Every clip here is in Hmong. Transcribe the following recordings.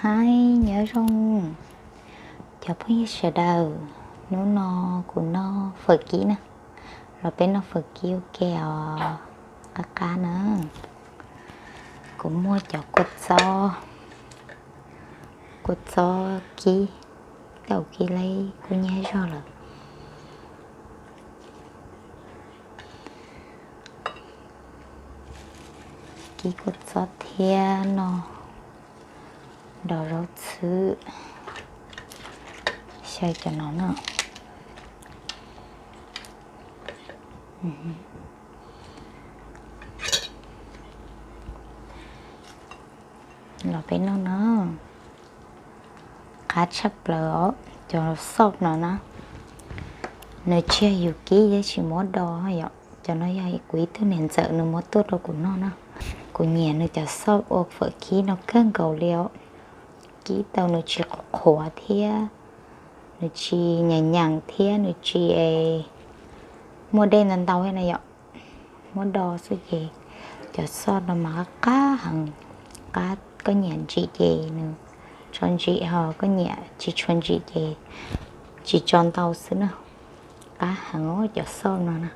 Hais nyob zoo cov phooj ywg sawv daws, hnub no kuv noj fawm kib na, los peb noj fawm kib ua ke os, qab qab na. Kuv muaj cov kua txob, kua txob kib, tau kib leb kub nyab zog lawm. Kib kua txob thiab no, dos zaub txhwb, xyaw cov no na. Los peb noj no, qab tshaj plaws os. Cov xauv no na, nws tsis yog yus kib tab sis muab do yom. Cov no yog kuv ib tug niam ntxawm nws muab tuaj rau kuv noj na. Kuv nyiam nws cov xauv ua fawm kib no kawg nkaus li os. Kib tau nws tsis qhuav thiab, nws tsis nyam nyam thiab nws tsis muaj dej ntau ntau na yom. Muab do xwb ces cov xauv no mas qab qab heev, qab koj nyiam ntsim ces nws tso ntsim, ho koj nyiam tsis tshua ntsim ces tsis tso ntau xwb na. Qab heev cov xauv no na.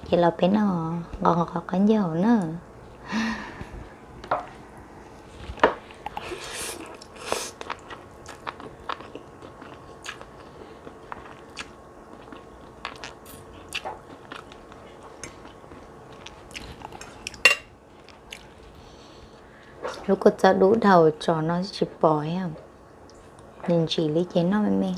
Ces los peb noj nqos nqos qab ncaug na. Lub kua txob dub dhau tso no tsis pom, nws ntsim li ces noj me me.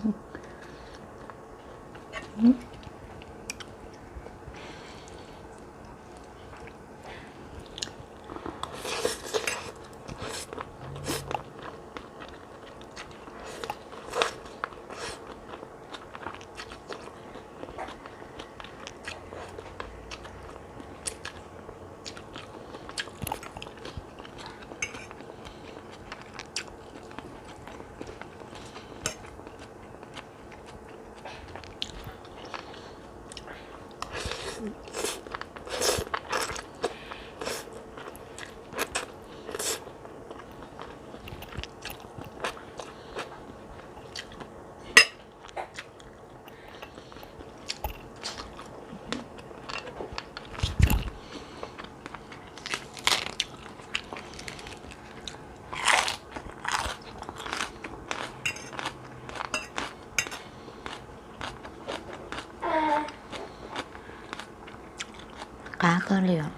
Qab kawg li os.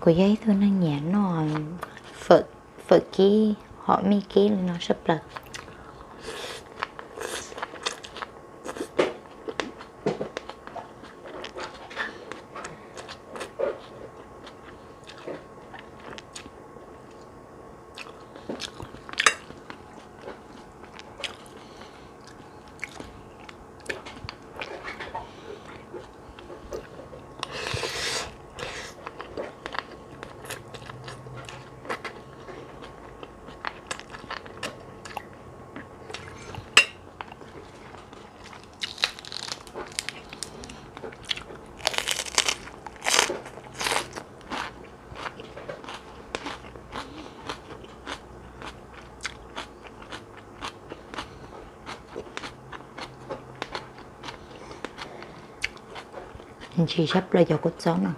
Kuv yog ib tug neeg nyiam noj fawm kib hom mij kib li no tshaj plaws. Ntsim sab plaws cov kua txob no.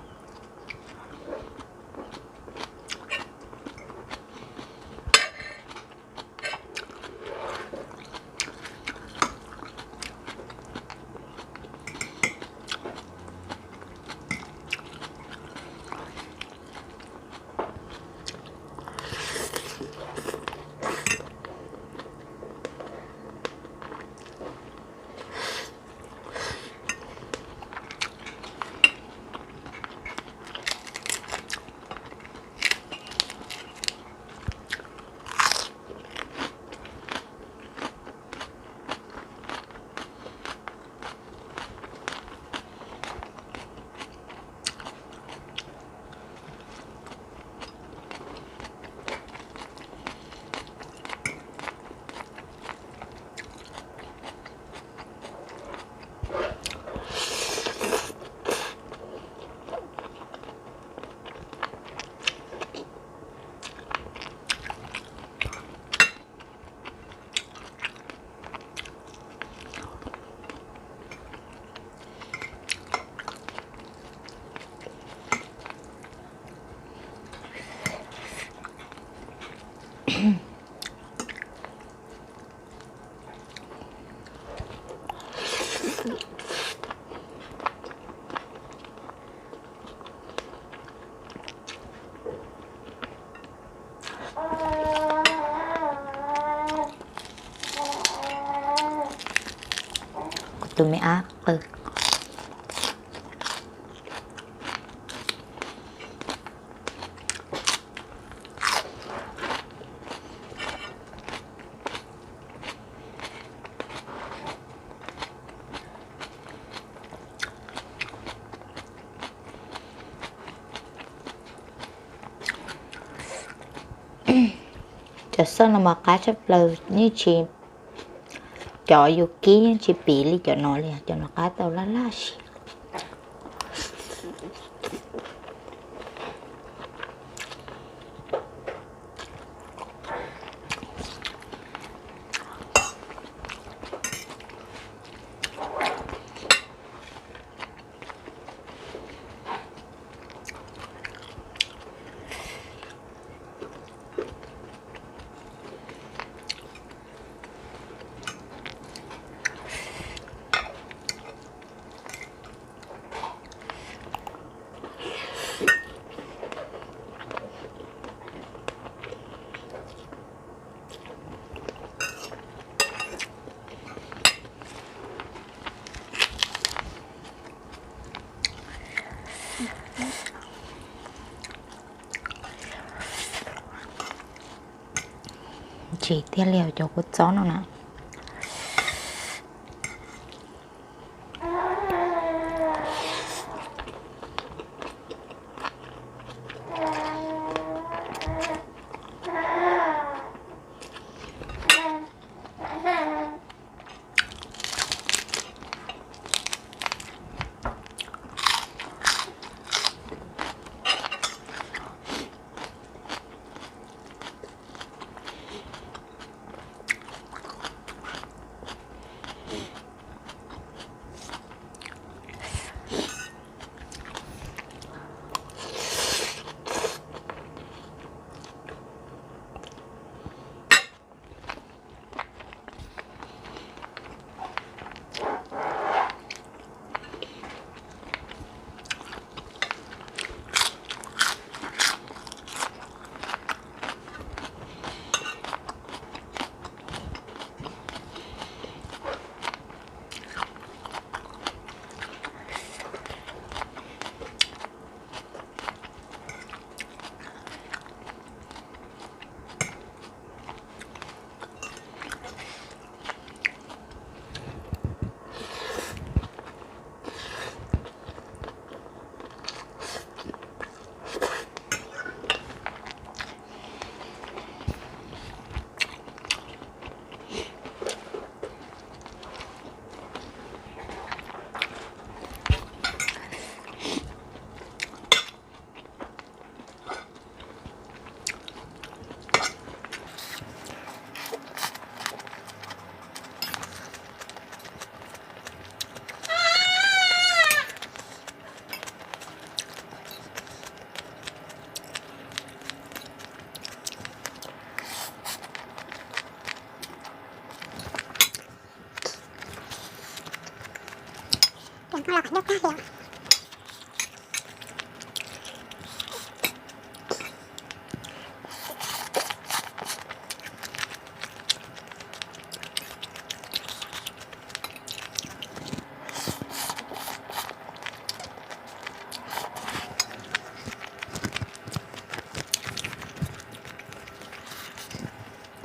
Kuv tus me ab qw. Cov xawj no mas qab tshaj plaws, yeej tsis, cov yus kib yeej tsis piv li cov no li, cov no qab tau laj laj siab. Ntsim tiag li cov kua txob no na.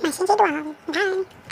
Mas sib ntsib dua ntag.